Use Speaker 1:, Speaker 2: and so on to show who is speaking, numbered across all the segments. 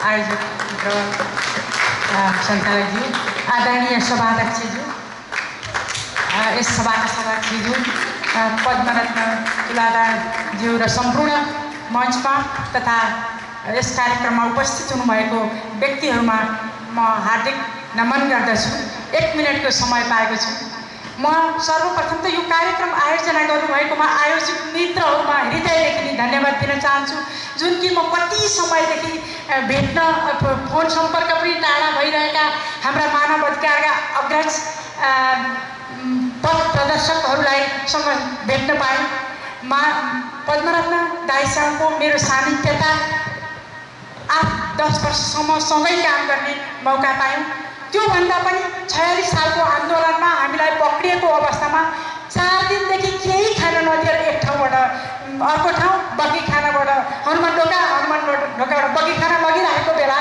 Speaker 1: आयोजक र सञ्चालकज्यू, आदरणीय सभाध्यक्षज्यू, यस सभाका सभाध्यक्षज्यू, पद्मरत्न तुलाधरज्यू र सम्पूर्ण मञ्चमा तथा यस कार्यक्रममा उपस्थित हुनुभएको व्यक्तिहरूमा म हार्दिक नमन गर्दछु। 1 मिनटको समय पाएको छु। म सर्वप्रथम त यो कार्यक्रम आयोजना गर्नुभएकोमा आयोजक मित्रहरूमा हृदयदेखि धन्यवाद दिन चाहन्छु, जुन कि म कति समयदेखि भेट्न फोन सम्पर्क पनि टाढा भइरहेका हाम्रा मानव अधिकारका अग्रज पथ प्रदर्शकहरूलाई सँग भेट्न पाएँ। पद्मरत्न दाइसँगको मेरो सानिध्यता 8-10 वर्षसम्म सँगै काम गर्ने मौका पायौँ। त्योभन्दा पनि 46 सालको आन्दोलनमा हामीलाई पक्रिएको अवस्थामा 4 दिनदेखि केही खान नदिएर एक ठाउँबाट अर्को ठाउँ बगीखानाबाट हनुमान ढोकाबाट बगीखाना लगिरहेको बेला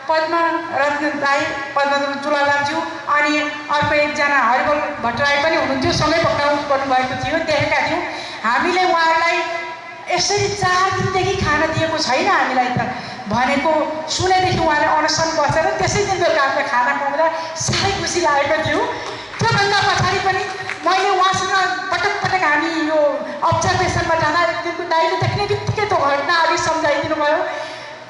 Speaker 1: पद्मरत्न दाई, पद्मरत्न तुलाधरज्यू अनि अर्को एकजना हरिबल भट्टराई पनि हुनुहुन्थ्यो, सँगै पक्राउ गर्नुभएको थियो, देखेका थियौँ। हामीले उहाँहरूलाई यसरी 4 दिनदेखि खान दिएको छैन हामीलाई त भनेको सुनेदेखि उहाँले अनसन बसेर त्यसै दिन बेलुका हामीले खाना खुवाउँदा साह्रै खुसी लागेको थियो। त्योभन्दा पछाडि पनि मैले उहाँसँग पटक पटक हामी यो अब्जर्भेसनमा जाँदा एक दिनको दाइले देख्ने बित्तिकै त्यो घटना अघि सम्झाइदिनु भयो।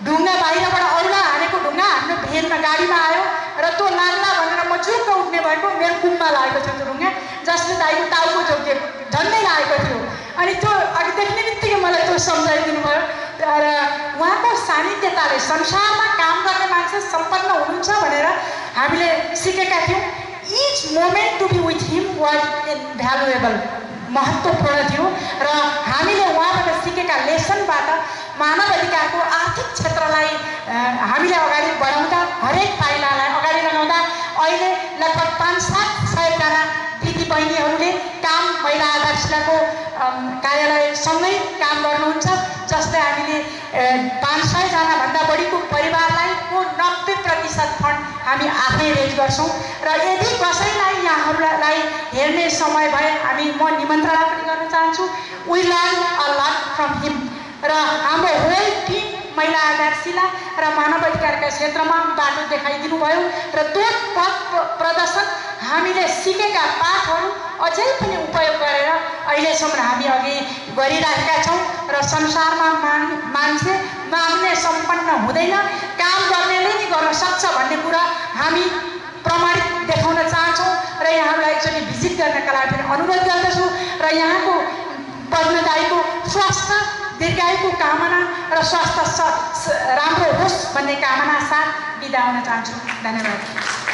Speaker 1: ढुङ्गा बाहिरबाट औला हानेको ढुङ्गा हाम्रो भेनमा गाडीमा आयो र त्यो लाग्ला भनेर म चुक्क उठ्ने भएको, मेरो कुममा लागेको थियो त्यो ढुङ्गा, जसले दाइको टाउको जोगिएको झन्डै लागेको थियो। अनि त्यो अघि देख्ने बित्तिकै मलाई त्यो सम्झाइदिनु भयो र उहाँको सानिध्यताले संसारमा काम गर्ने मान्छे सम्पन्न हुनुहुन्छ भनेर हामीले सिकेका थियौँ। Each moment to be with him was invaluable, महत्त्वपूर्ण थियो र हामीले उहाँबाट सिकेका लेसनबाट मानव अधिकारको आर्थिक क्षेत्रलाई हामीले अगाडि बढाउँदा, हरेक पाइलालाई अगाडि लगाउँदा अहिले लगभग 500-700 जना दिदी बहिनीहरूले काम महिला आधारशिलाको कार्यालयसँगै काम गर्नुहुन्छ, जसले हामीले 500 जनाभन्दा बढीको परिवारलाई 90% फन्ड हामी आफै रेज गर्छौँ। र यदि कसैलाई यहाँहरूलाई हेर्ने समय भए म निमन्त्रणा पनि गर्न चाहन्छु। We learn a lot from him र हाम्रो होल टिम महिला आधारशिला र मानव अधिकारका क्षेत्रमा बाटो देखाइदिनु भयो र त्यो पथ प्रदर्शन हामीले सिकेका पाठहरू अझै पनि उपयोग गरेर अहिलेसम्म हामी अघि गरिरहेका छौँ र संसारमा मान्छे माग्ने सम्पन्न हुँदैन, काम गर्नेले नै गर्न सक्छ भन्ने कुरा हामी प्रमाणित देखाउन चाहन्छौँ र यहाँहरूलाई एकचोटि भिजिट गर्नका लागि पनि अनुरोध गर्दछु र यहाँको पद्मदाईको स्वास्थ्य दीर्घायुको कामना र स्वास्थ्य राम्रो होस् भन्ने कामना साथ बिदा हुन चाहन्छु। धन्यवाद।